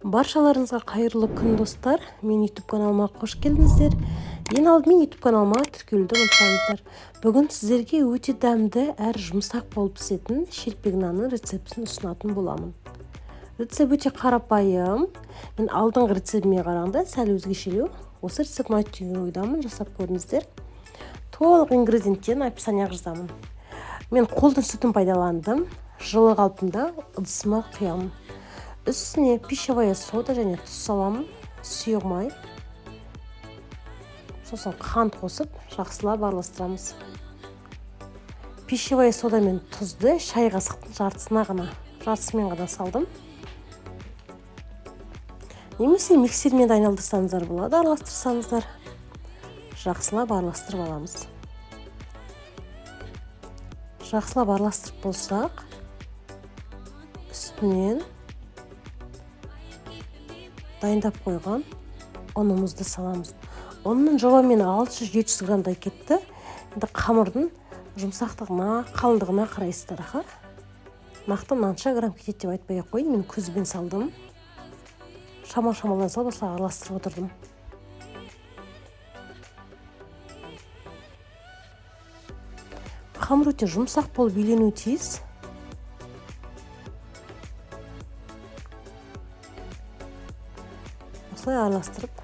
Баршаларыңызға қайырлы күн, достар! Мен YouTube каналыма қош келдіңіздер. Ең алдымен YouTube каналыма тіркелуді ұмытпаңыздар. Бүгін сіздерге өте дәмді әрі жұмсақ болып пісетін шелпек нанның рецептісін ұсынатын боламын. Рецепт өте қарапайым. Мен алдыңғы рецептіме қарағанда сәл өзгешелеу. Осы рецепт ұнайды деген ойдамын, жасап көріңіздер. Толық ингредиенттерін описанияға жазамын. Мен қолдың сүтін пайдаландым. Жылы қалпында ыдысыма құямын. Үстіне пищевая сода және тұз саламын, сұйық май, сосын қант қосып жақсылап араластырамыз. Пищевая сода мен тұзды шай қасықтың жартысымен ғана салдым. Немесе миксермен де айналдырсаңыздар болады, араластырсаңыздар. Жақсылап араластырып аламыз. Жақсылап араластырып болсақ, үстінен дайындап қойған ұнымызды саламыз. Ұнның жобамен 600-700 граммдай кетті. Енді қамырдың жұмсақтығына, қалыңдығына қарайсыздар. Аха, нақты мынанша грамм кетеді деп айтпай ақ қояйын, мен көзбен салдым. Шама-шамадан салып, осылай араластырып отырдым. Қамыр өте жұмсақ болып иленуі тиіс. Осылай араластырып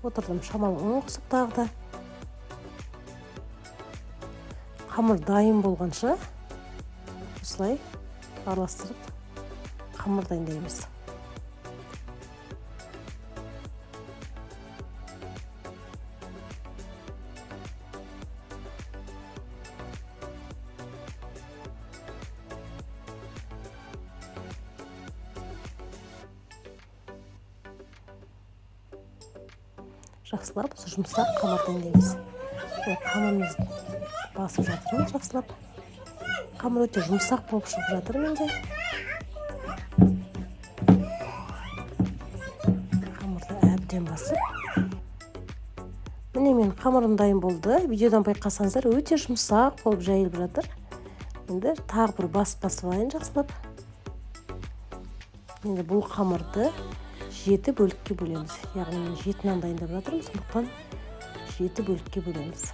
отырдым. Шамалы ұн қосып, тағы да қамыр дайын болғанша осылай араластырып қамыр дайындаймыз. Жақсылап осы жұмсақ қамыр дайындаймыз. Қамырымызды басып жатырмын жақсылап. Қамыр өте жұмсақ болып шығып жатыр менде. Қамырды әбден басып. Міне, мен қамырым дайын болды. Видеодан байқасаңыздар, өте жұмсақ болып жайылып жатыр. Енді тағы бір басып алайын жақсылап. Енді бұл қамырды 7 бөлікке бөлеміз. Яғни мен 7 нан дайындап жатырмын, сондықтан 7 бөлікке бөлеміз.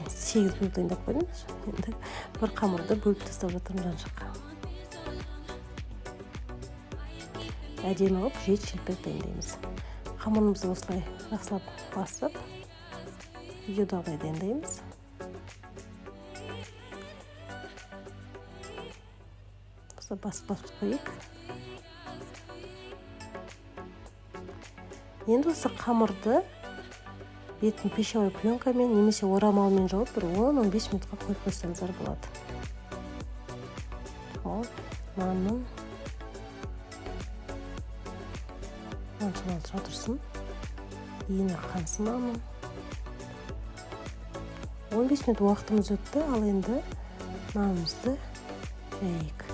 Сегіз бөлік дайындап қойдым. Енді бір қамырды бөліп тастап жатырмын жан жаққа. Әдемі қылып 7 шелпек дайындаймыз. Қамырымызды осылай жақсылап басып, видеодағыдай дайындаймыз. Осылай басып қояйық. Енді осы қамырды бетін пищевой пленкамен немесе орамалмен жауып, бір 10-15 минутқа қойып қойсаңыздар болады. Ал нанның шамалы тұрсын, иіні қансын нанның. 15 минут уақытымыз өтті, ал енді нанымызды жайық.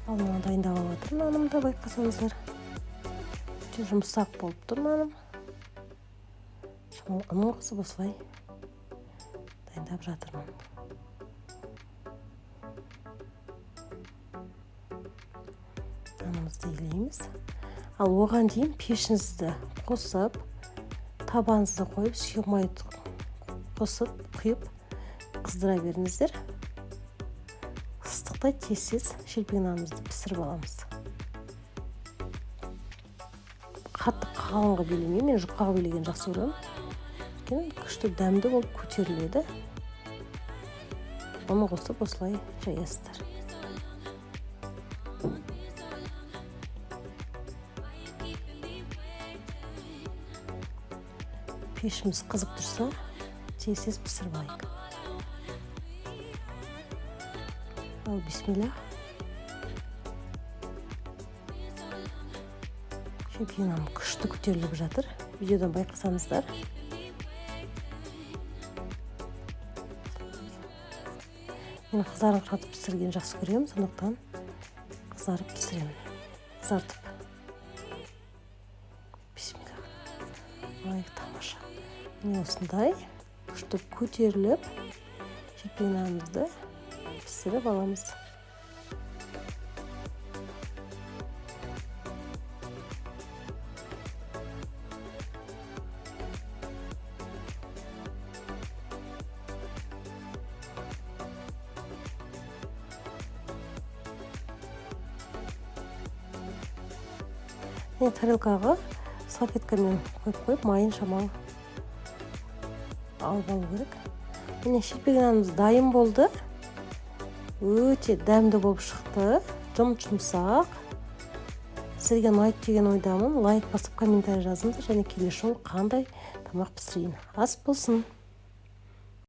Ал мына дайындап алып жатырмын нанымды, байқасаңыздар. Өте жұмсақ болып тұр наным. Шамалы ұн қосып осылай дайындап жатырмын. Нанымызды илейміз. Ал оған дейін пешіңізді қосып, табаныңызды қойып, сұйық май қосып, құйып қыздыра беріңіздер. Ыстықта тез-тез шелпек нанымызды пісіріп аламыз. Қатты қалың қылып илемеймін, мен жұқа қылып илегенді жақсы көремін. Өйткені күшті дәмді болып көтеріледі. Оны қосып осылай жаясыздар. Пешіміз қызып тұрса, тез-тез пісіріп алайық. Ал бисмилля. Шелпек наным күшті көтеріліп жатыр. Видеодан байқасаңыздар. Мен қызарыңқыратып пісірген жақсы көремін, сондықтан қызарып пісіремін. Қызартып. Бисмилля. Ай, тамаша. Міне осындай күшті көтеріліп шелпек нанымызды пісіріп аламыз. Тарелкаға салфеткамен қойып майын шамалы алып алу керек. Міне шелпек нанымыз дайын болды. Өте дәмді болып шықты. Жұм-жұмсақ. Сіздерге ұнайды деген ойдамын. Лайк басып комментарий жазыңыздар және келесі жолы қандай тамақ пісірейін. Ас болсын.